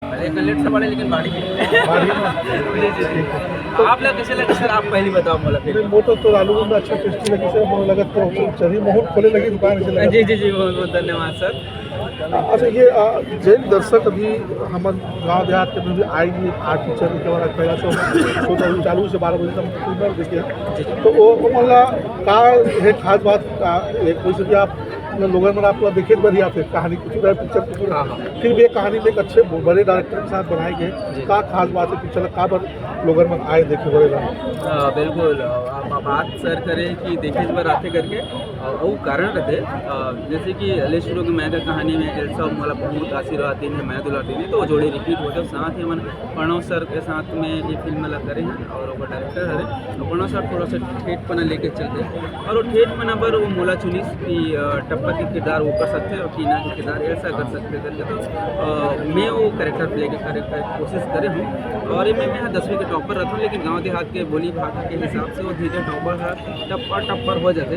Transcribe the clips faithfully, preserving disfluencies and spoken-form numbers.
पहले कल लेट से पड़े, लेकिन बाड़ी। बाड़ी में। जी, जी, जी। तो आप लोग कैसे लगे सर? आप पहले बताओ, मोला फिर। नहीं, मोर तो, तो आलू गुंडा अच्छा टेस्टी लगी सर, मोर लगा तो चली, महूँ खोले लगी दुकान ऐसे लगा। जी, जी, जी, बहुत, बहुत धन्यवाद सर। अच्छा, ये, आ, जैन दर्शक अभी हमर गाँव देहात के भी आएंगे, आठ पिक्चर के बाद पहला शो, शो तो अभी चालू से बारह बजे तक फिल्म देखे। जी, जी। तो वो, वो मतलब का है खास बात, का, एक कोई से भी आप मतलब लोगन मन आपला देखे बर ही आथे, कहानी कुछ रहे, पिक्चर कुछ रहे। हाँ, हाँ। फिर भी ये कहानी में एक अच्छे बड़े डायरेक्टर के साथ बनाए गए। जी। का खास बात है पिक्चर ला, का बर लोगन मन आए देखे बर एला? अ, बिल्कुल, अ, आप, आप बात सर करें कि देखे बर आथे करके, अ, वो कारण रहते, अ, जैसे कि ले शुरू के मैं का कहानी में एल्सा मोला बहुत आशीर्वाद दिन है, मैं दुलार दिन है, तो वो जोड़ी रिपीट होते, साथ ही मन प्रणव सर के साथ में ये फिल्म ला करे हैं और वो डायरेक्टर हरे, तो प्रणव सर थोड़ा सा ठेठ पना लेके चलते हैं। और वो ठेठ पना पर वो मोला चुनिस कि, अ, टप्पर के किरदार वो कर सकते हैं और टीना के किरदार एल्सा कर सकते हैं करके, तो, अ, मैं वो कैरेक्टर प्ले के करे, करे कोशिश करे हूँ। और ये मैं, मैं यहाँ दसवीं के टॉपर रहता हूँ, लेकिन गाँव देहात के बोली भाषा के हिसाब से वो धीरे टॉपर है, टप्पर टप्पर हो जाते।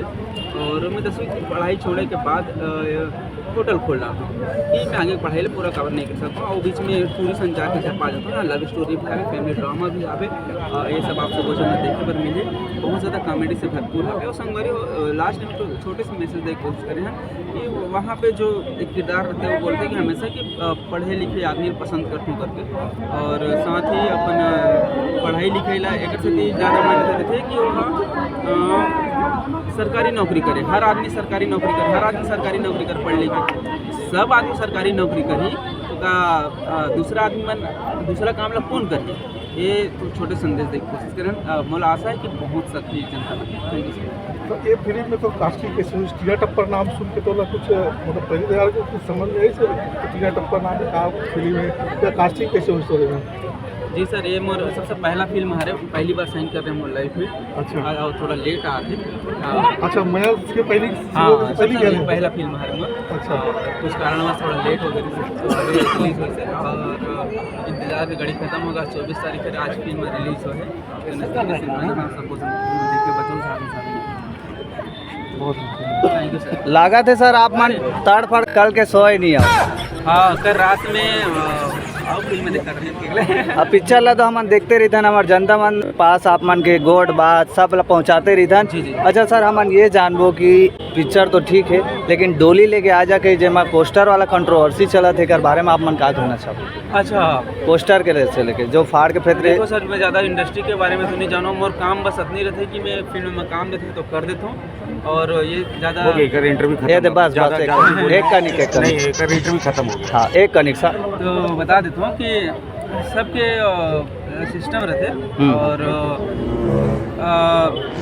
और मैं दसवीं की पढ़ाई छोड़े के बाद, अ, होटल खोल डालता हूँ कि मैं आगे पढ़ाई ले पूरा कवर नहीं कर सकता हूँ। और बीच में टूरिस्ट जाके जब पा जाता हूँ ना, लव स्टोरी भी आवे, फैमिली ड्रामा भी आवे, अ, ये सब आप सबको जो देखे पर मिले, बहुत ज़्यादा कॉमेडी से भरपूर आवे। और संगवारी, अ, लास्ट में तो छोटे से मैसेज देने की कोशिश करे हैं कि वहाँ पे जो एक किरदार रहते हैं, वो बोलते हैं कि हमेशा कि, अ, पढ़े लिखे आदमी पसंद करते करके, और साथ ही अपन, अ, पढ़ाई लिखाई ला एक से ज़्यादा मान्यता देते हैं कि वहाँ, अ, सरकारी नौकरी करे, हर आदमी सरकारी नौकरी करे, हर आदमी सरकारी नौकरी कर पढ़ लिखे, सब आदमी सरकारी नौकरी करही, तो का, अ, दूसरा आदमी मन दूसरा काम ला कौन करही? ये तो छोटे संदेश देके कोशिश करें। अ, मोला आशा है कि बहुत सखी जनता लगे। Thank you sir। तो ये फिल्म में तो कास्टिंग कैसे हुई? टीना टप्पर नाम सुन के तो ना कुछ, अ, मतलब पहली बार को कुछ समझ नहीं आई सर, टीना टप्पर नाम का फिल्म है या कास्टिंग कैसे हुई स्टोरी में? जी सर, ये मोर सबसे पहला फिल्म हरे, पहली बार साइन कर रहे हैं मोर लाइफ में। अच्छा। आ, और थोड़ा लेट आ थे। हाँ। अच्छा, मैं इसके पहले हाँ, पहली सबसे गया है। पहला फिल्म हरे मोर। अच्छा। और कुछ कारणवश थोड़ा लेट हो गई थी, तो अभी रिलीज हुई सर। और इंतजार की घड़ी खत्म होगा, चौबीस तारीख है, आज फिल्म रिलीज हो है। बहुत लागत हे सर, आप मन तड़फड़ कल के सोए नहीं हो। हाँ, कल रात में, अ, आओ फिल्म देखा रहे हैं। अब पिक्चर ला तो हमन देखते रहिथन, हमर जनता मन पास आप मन के गोठ बात सब ला पहुँचाते रहिथन। जी, जी। अच्छा सर, हमन ये जानबो कि पिक्चर तो ठीक है, लेकिन डोली लेके आ जा के जेमा पोस्टर वाला कंट्रोवर्सी चलत हे, एकर बारे में आप मन का कहना चाहबो? अच्छा। पोस्टर के ले-, से लेके जो फाड़ के फेंक रहे। देखो सर, मैं ज़्यादा इंडस्ट्री के बारे में तो नहीं जानूँ, मोर काम बस इतनी रहते कि मैं फिल्म में काम देते तो कर देता हूँ, और ये ज़्यादा हो गया, एकर इंटरव्यू खत्म ये दे, हो गया। बस, ज़्यादा, बस, एक, ज़्यादा एक कनिक, एक कनिक। नहीं, एकर इंटरव्यू खत्म हो गया। हाँ, एक कनिक सर। तो बता देता हूँ कि सबके, अ, सिस्टम रहते हम्म। और, अ,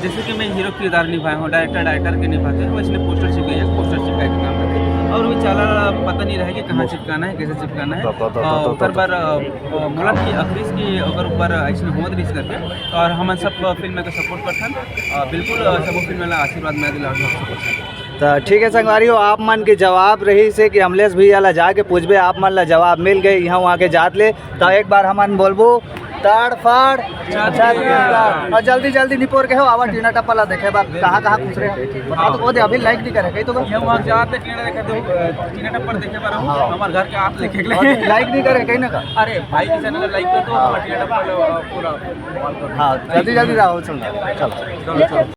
जैसे कि मैं हीरो किरदार निभाया हूँ, डायरेक्टर डायरेक्टर के निभाते हैं, वैसे पोस्टर चिपकाई है, पोस्टर चिपकाई के काम करते हैं। और वो चाला पता नहीं रहे कि कहाँ चिपकाना है, कैसे चिपकाना है। तो, तो, तो, और तो, तो, ओकर तो। बार, अ, अ, मोला कि अखरीस की ओकर ऊपर ऐसे होत रहीस करके, और हमन सब फिल्म के सपोर्ट करथन। अ, बिल्कुल, अ, सब फिल्म ला आशीर्वाद मैं दिला सपोर्ट करथन। तो ठीक है संगवारी हो, आप मन के जवाब रहीस हे कि अमलेश भैया ला जाके पूछबे, आप मन ला जवाब मिल गए, यहाँ वहाँ के जात ले। तो एक बार हमन बोलबो, ताड़ फाड़ छत्तीसगढ़। और जल्दी जल्दी निपोर के हो, आवा टीना टप्पर ला देखे बर, कहाँ कहाँ खुसरे हो। बताओ तो, वो दे अभी लाइक नहीं करे, कहीं तो ये वहाँ जाते टीना देखे तो, अ, टीना टप्पर देखे बर हो, हाँ। हमारे घर के आप देखे के लिए। लाइक नहीं करे, कहीं ना का। अरे भाई के चैनल लाइक कर दो, हाँ। टीना टप्पर, अ, पूरा। हाँ, जल्दी जल्दी जाओ, सुन। चलो। चलो, चलो।